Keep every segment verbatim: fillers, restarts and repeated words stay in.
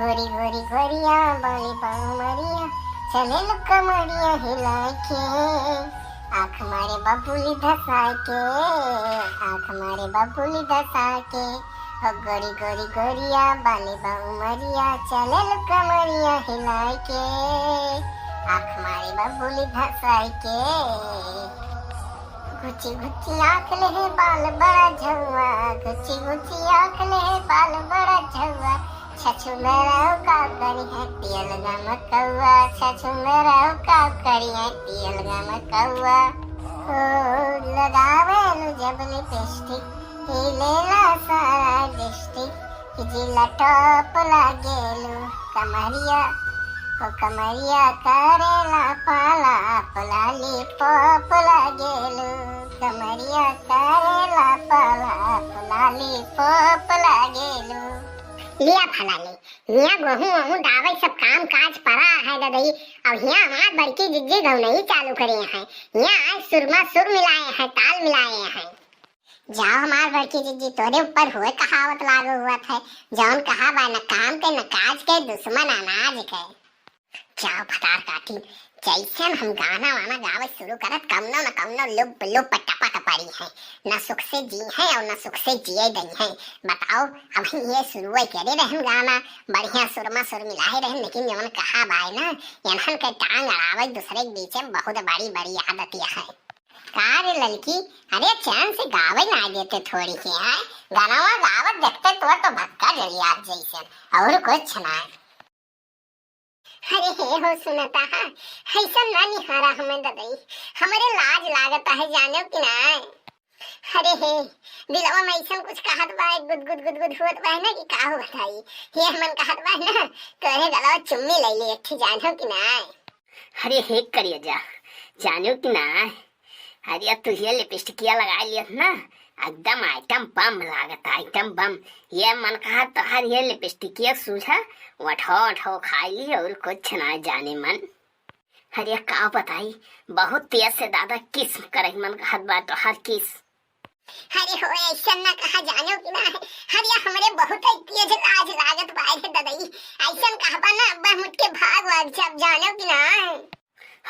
गोरी गोरी गोरिया, बाली बाऊ मरिया, चले लू कमरिया हिलाए के। आँख मारे बबुली धसाए के, आँख मारे बबुली धसाए के। ओ गोरी गोरी गोरिया, बाली बाऊ मरिया, चले लू कमरिया हिलाए के। आँख मारे बबुली धसाए के। घुची घुची आँख ले है बाल बड़ा झौआ, घुची घुची आँख ले है बाल बड़ा झौआ। छछुंदर का करी है पियल गम कौआ, छछुंदर का करी है पियल गम कौआ। ओ लगावे लू जब लिपस्टिक, हिलेला सारा डिस्ट्रिक्ट, जिला टॉप लागेलू। कमरिया, ओ कमरिया करेला पाला, पलाली पॉप लागेलू। कमरिया करेला पाला, पलाली पॉप लागेलू। लिया फलाली, हियाँ गोहूँ वहूँ डावै सब काम काज परा है ददई। अब हियाँ हमार बड़की जिज्जी गौनई चालू करे हैं। हियाँ आए सुरमा सुर मिलाए हैं, ताल मिलाए हैं। जाओ हमार बड़की जिज्जी, तोरे ऊपर हुए कहावत लागो हुआ है, जौन कहा बा न काम के न काज के, दुश्मन अनाज के। जाओ भतार काटी, जैसन हम गाना वाना गावे शुरू करत, कमनो न कमनो लुप लुप टपक पड़ी है, न सुख से जी है और न सुख से जिए दई है। बताओ, अभी ये शुरू करे रहन गाना, बढ़िया सुरमा सुर मिलाए रहन, लेकिन जवन कहा बाय ना, यनहन के टांग अड़ावे दूसरे के बीच में बहुत बड़ी बड़ी आदत यह है। का रे ललकी, अरे चैन से गावे ना देते थोड़ी के है, गाना गावत देखते तोर तो भक्का जलियात जैसन, और कुछ ना। अरे हे हो सुनता है, ऐसन ना निहारा हमें ददई, हमरे लाज लागता है, जानो कि ना। अरे हे, दिलवा में ऐसन कुछ कहत बा, गुद गुद गुद गुद होत बा ना कि का हो बताई। ये मन कहत बा ना, तोरे गलवा चुम्मी ले ले एक ठे, जानो कि ना। अरे हे करिया जा, जानो कि ना। अरे तू ये लिपस्टिकिया लगा लियत ना, एकदम आइटम बम लागत, आइटम बम। ये मन कहा तोहार ये लिपस्टिकिया सूझा, वठो वठो खाई ली और कुछ ना जाने मन। अरे का बताई, बहुत तेज से दादा किस करे मन कहत बा तोहार किस। अरे हो, ऐसा ना कहा जानो कि ना। अरे हमरे बहुत ही तेज लाज लागत बा रे ददई, ऐसा कहबा ना, अब हम उठ के भाग वाग जाब, जानो कि ना।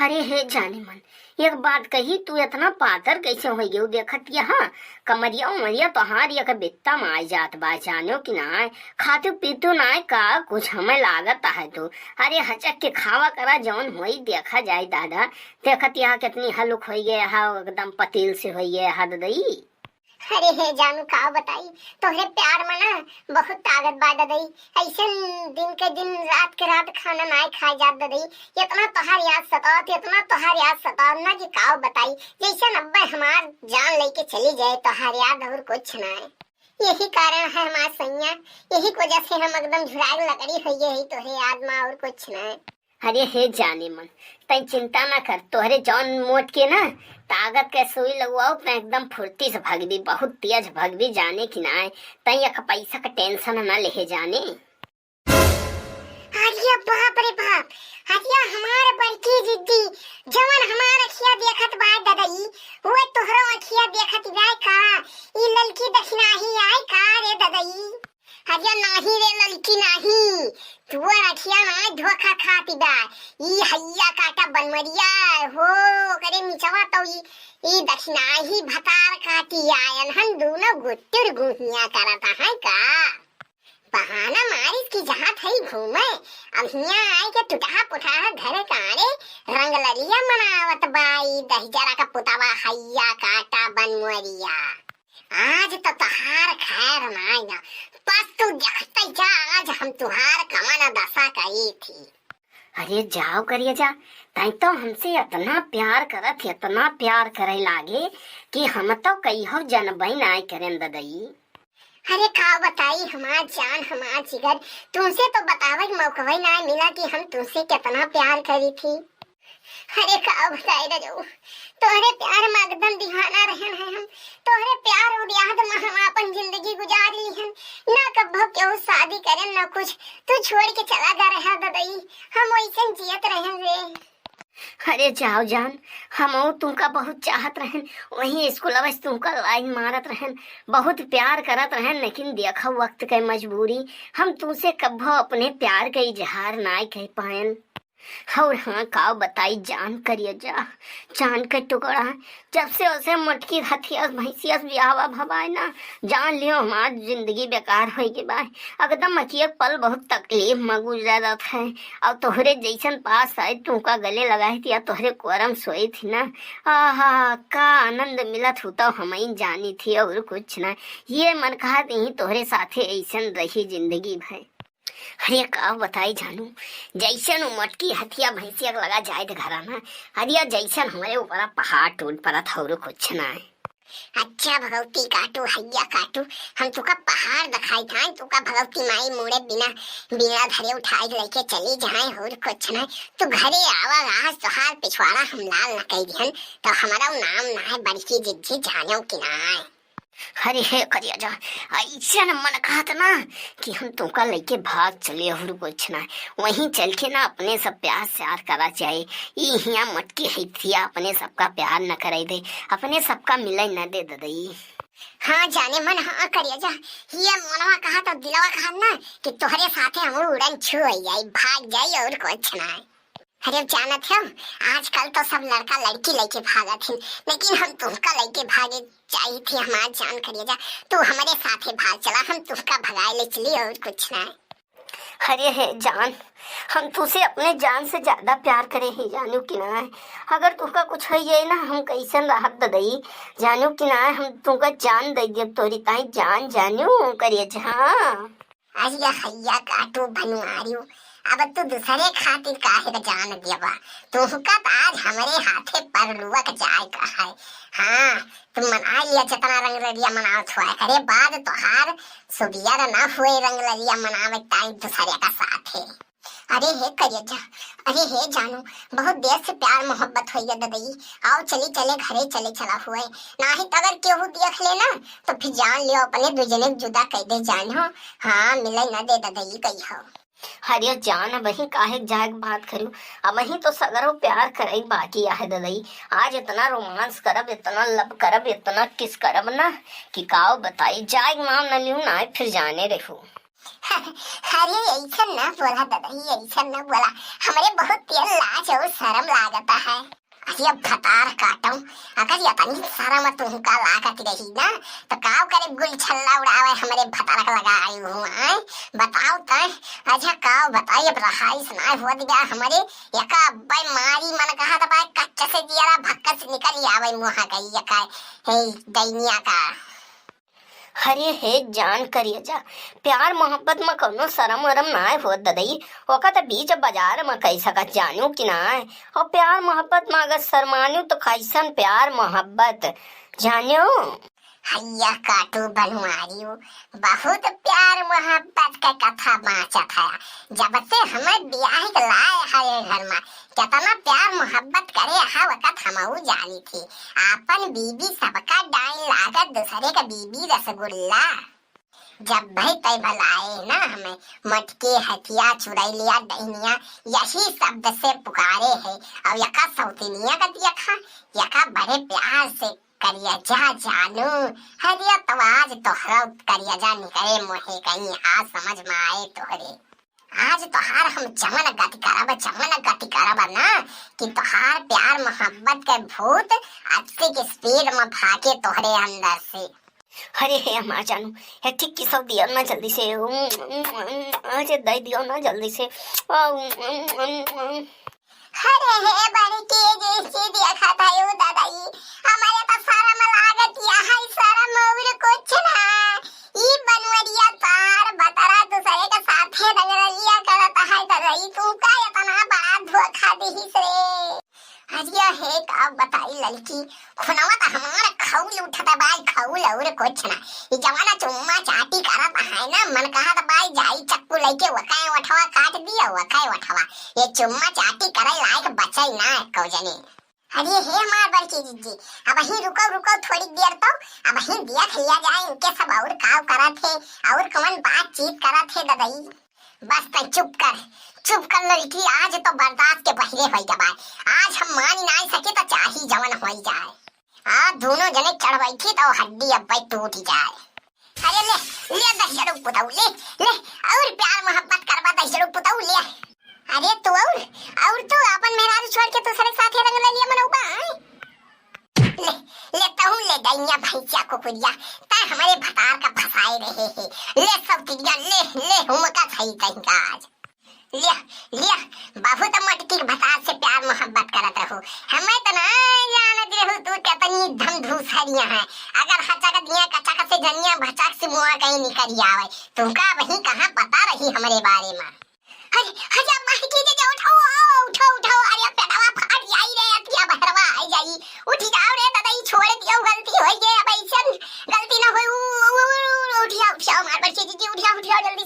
अरे हे जाने मन, एक बात कही, तू इतना पातर कैसे हो गयो? देखत यहाँ कमरिया उमरिया तोहार एक बित्ता में आ जात बा, जानो कि ना। खातू पीतू ना का कुछ हमें लागत है तू। अरे हचक के खावा करा, जौन होई देखा जाए दादा। देखत यहाँ कितनी हलुक होई गए हा, एकदम पतील से होई गए हा ददई। अरे हे जानू का बताई, तोहरे प्यार में ना बहुत ताकत बा ददई। ऐसन दिन के दिन, रात के रात खाना नाय खाए जात ददई। इतना तोहार याद सतावत, इतना तोहार याद सतावत ना कि का बताई। जैसन अब्बे हमार जान लेके चली जाए तोहार याद, और कुछ ना है। यही कारण है हमार सैया, यही वजह से हम एकदम झुराग लकड़ी हो गए है तोहरे याद में, और कुछ ना है। अरे हे जाने मन, तैं चिंता ना कर, तोहरे जौन मोट के ना ताकत के सुई लगवाओ, तैं एकदम फुर्ती से भगबी, बहुत तेज भगबी, जाने कि ना। तैं एक पैसा का टेंशन ना लेहे जाने। अरे बाप रे बाप, अरे हमार बड़की जिद्दी, जवन हमार अखिया देखत बा ददई, वो तोहरो अखिया देखत बा का? ई ललकी दखिनाही आय का रे ददई? अरे नाही रे ललकी नाही, तोर अखिया ना धोखा खाती बा। ई हइया काटा बनमरिया हो, ओकरे मिचवा तो ई, ई दखिनाही भतार काटी आयन हन, दोनों गुट्टुर गुहिया करत हैं का? बहाना मारिस की जहात है घूमे, अब हियाँ आए के टुटहा पुटहा घर कारे रंग ललिया मनावत बा ई दहिजरा का पुतवा हइया काटा बनमरिया। आज तो तोहार खैर नाय ना, बस तू देखते जा, आज हम तुहार कमन दशा करी थी। अरे जाओ करिए जा, तैं तो हमसे इतना प्यार करत, इतना प्यार करे लागे कि हम तो कहियो जनबई नाय करें ददई। अरे का बताई हमार जान, हमार जिगर, तुमसे तो बतावे के मौकवा ही नाय मिला कि हम तुमसे कितना प्यार करी थी। अरे का बताई रजऊ, तोहरे प्यार में एकदम दीवाना रहन है हम। तोहरे प्यार और याद में हम अपन जिंदगी गुजार ली हन। ना कब्बो केहू शादी करे, ना कुछ। तू छोड़ के चला गा रहा ददई, हम वैसन जियत रहन रे। अरे जाओ जान, हमहू तुमका बहुत चाहत रहन, वहीं स्कूलवा से तुमका लाइन मारत रहन, बहुत प्यार करत रहन, लेकिन देखो वक्त के मजबूरी, हम तुमसे कब्बो अपने प्यार के इजहार नाय कह पायन। और हाँ, का बताई जान करेजा, जान के टुकड़ा, जब से उसे मोटकी हथिया भैंसिया से बियाहवा भवाए ना, जान लियो हमार जिंदगी बेकार होई के बा। एकदम अकिया पल बहुत तकलीफ में गुजरत है, और तोहरे जैसन पास आए, तुमका गले लगाई थी या तोहरे कोरम सोई थी ना, आहा, का आनंद मिलत हो तो हम ही जानी थी और कुछ ना। ये मन कहा यही तोहरे साथे ऐसन रही जिंदगी भर। अरे का बताई जानू, जैसन उ मोटकी हथिया भैंसिया के लगा जाए थे घरा ना, अरे जैसन हमारे ऊपर पहाड़ टूट पड़त और कुछ ना है। अच्छा भगवती काटू, हैया काटू, हम तुका पहाड़ दिखाई था, तुका भगवती माई मुड़े बिना, बिना धरे उठाए लेके चली जाए और कुछ ना। तू घरे आवा, आज तोहार पिछवाड़ा हम लाल न कह दिहन, तो हमारा उ नाम ना है बड़की जिज्जी, जानो कि ना है। अरे हे करेजा, ऐसे न मन कहत ना कि हम तुमका लेके भाग चले और कुछ ना, वहीं चल के ना अपने सब प्यार स्यार करा जाए। ई हिया मोटकी हथिया अपने सबका प्यार न करे दे, अपने सबका मिले न दे ददई। हाँ जाने मन, हाँ करेजा, ये मनवा कहा तो दिलवा कहा ना कि तोहरे साथे हम उड़न छू हो जाई, भाग जाई और कुछ ना। अरे जानत हो, आजकल तो सब लड़का लड़की लेके भागत हैं, लेकिन हम तुमका लेके भागे चाहिए थे हमार जान करेजा। तू हमारे साथे भाग चला, हम तुमका भगाए ले चली और कुछ ना। अरे हे जान, हम तुसे अपने जान से ज्यादा प्यार करे ही, जानू कि ना। अगर तुमका कुछ हो जाए ना, हम कैसन रहब ददई, जानू कि ना। हम तुमका जान दे देब, तोरी ताई जान, जानू करेजा। अरे हैया काटू बनवारियो, अब तू दूसरे खातिर काहे का जान देबा? तुहका त आज हमरे हाथे परलुआ के जाए का है। हाँ, तू मना लिया जितना रंग लरिया मनावत हुआ करे, बाद तोहार सुबियर न हुए रंग लरिया मनावे टाइम दूसरे का साथे। अरे हे करेजा, अरे हे जानू, बहुत देर से प्यार मोहब्बत होई है ददई। आओ चली चले घरे चले चला हुए, नाही त अगर केहू देख ले ना तो फिर जान लियो अपने दू जने के जुदा कर दे जान हो। हाँ मिले न दे ददई कही हो। अरे जान, अबही काहे जाए के बात करू, अबही तो सगरो प्यार करे के बाकी आहे ददई। आज इतना रोमांस करब, इतना लव करब, इतना किस करब ना कि काव बताई, जाए के नाम न लियो ना फिर जाने रहू। अरे ऐसन ना बोला ददई, ऐसन ना बोला, हमरे बहुत तेल लाज और शर्म लागता है। अरे अब भतार काटो, अगर यतनी शर्म तुमका लागत रही ना, तो काव करे गुलछल्ला उड़ावे हमरे भतार का लगा आई हुआ है? बताओ तो, अच्छा काव बताई, अब रहाइश ना हो दिया हमरे, यका अब्बे मारी मन कहा दबाए, कच्चे से जियरा भक्कस निकल आवे मुँह का, यका, हे, दैनिया का। अरे हे जान करेजा, प्यार मोहब्बत में कौनो शरम वरम नाय होत ददई, ओका त बीच बाजार में कह सकत जानू कि नाय। और प्यार मोहब्बत में अगर शर्मानू तो कैसन प्यार मोहब्बत जानू। हैया काटू बनवारियो, बहुत प्यार मोहब्बत का कथा बाँचत है। जब से हमें ब्याह के लाए है ये घर में, कितना प्यार मोहब्बत करे हा वक्त हमऊ जानी थी। आपन बीबी सबका डाइन लागत, दूसरे का बीबी रसगुल्ला। जब भई तय भलाए ना हमें मटके हथिया चुड़ैलिया डहनिया यही शब्द से पुकारे है। और यका सौतनिया का दिया खा, यका बड़े प्यार से करेजा जानू। हरिया तो आज तोहरा करेजा निकले मोहे कहीं आज समझ में आए तोहरे। आज तोहार हम जवन गति करब, जवन गति करब ना, कि तोहार प्यार मोहब्बत के भूत अस्सी की स्पीड में भागे तोहरे अंदर से। अरे हे हमार जानू, हे ठीक की सब दियो ना जल्दी से। उम, उम, उम, अरे दे दियो ना जल्दी से। आ, उम, उम, उम, उम। अरे हे बड़की जिज्जी देखत है, ओ दादाई, हमारे तो शरम लागत या है, शरम और कुछ ना। ई बनवरिया तार बतरा दूसरे के साथे रंगरलिया करत है, दादाई, तू का इतना बड़ा धोखा दिहिस रे? अरे हे का बताई ललकी, खुनवा त हमार खौल उठत बाई, खौल और कुछ ना। ई जवाना चुम्मा चाटी करत है ना, मन कहत बाई जाई चक्कू लेके वकाए ओठवा काट दिया, वकाए ओठवा। ये चुम्मा चाटी करे लायक बचई ना एको जने। अरे हे हमार बड़की जिज्जी, अबही रुको, रुको थोड़ी देर तो, अबही देख लिया जाए इनके सब और काव करत है, और कौन बातचीत करत है ददई। बस तै चुप कर, चुप कर लड़की, आज तो बर्दाश्त के बहिरे होइ गबाय। आज हम मानि नाहीं सके तो चाही जवन होइ जाए। आ दोनों जने चढ़ बैठी तो हड्डी अब्बे टूट जाए। अरे ले, ले दहिजरू पुतऊ, ले, ले, और प्यार मोहब्बत करबा दहिजरू पुतऊ, ले। अरे तू और, और तू अपन मेहरारू छोड़ के दूसरे के साथे रंग ले लिया मनौबा, आय? ले, ले तहू ले गइया भैंसिया कुकुरिया, तै हमरे भतार का फंसाए रहे है। ले सब तिरिया, ले, ले हुमका सही कहीं का आज। लिया, लिया, बहुत मटकी के भतार से प्यार मोहब्बत करत रहू। हमें तो ना जानत रहू तू कितनी धमधूसरिया है। अगर हचक दिया कचक से जनिया भचक से मुआ कहीं निकल आवे। तुमका वही कहाँ पता रही हमरे बारे में। अरे, अरे, माई की जे उठाओ, उठाओ, उठाओ। अरे, पेटवा फाट जाई रे, अतिया बहरवा आई जाई। उठी जाओ रे दादा, ई छोड़ दियो, गलती होई गई, अब ऐसन गलती ना होई। उ, उ, उ, उ, उठिया, उठिया, मार बच्चे जी, जी, उठिया, उठिया, जल्दी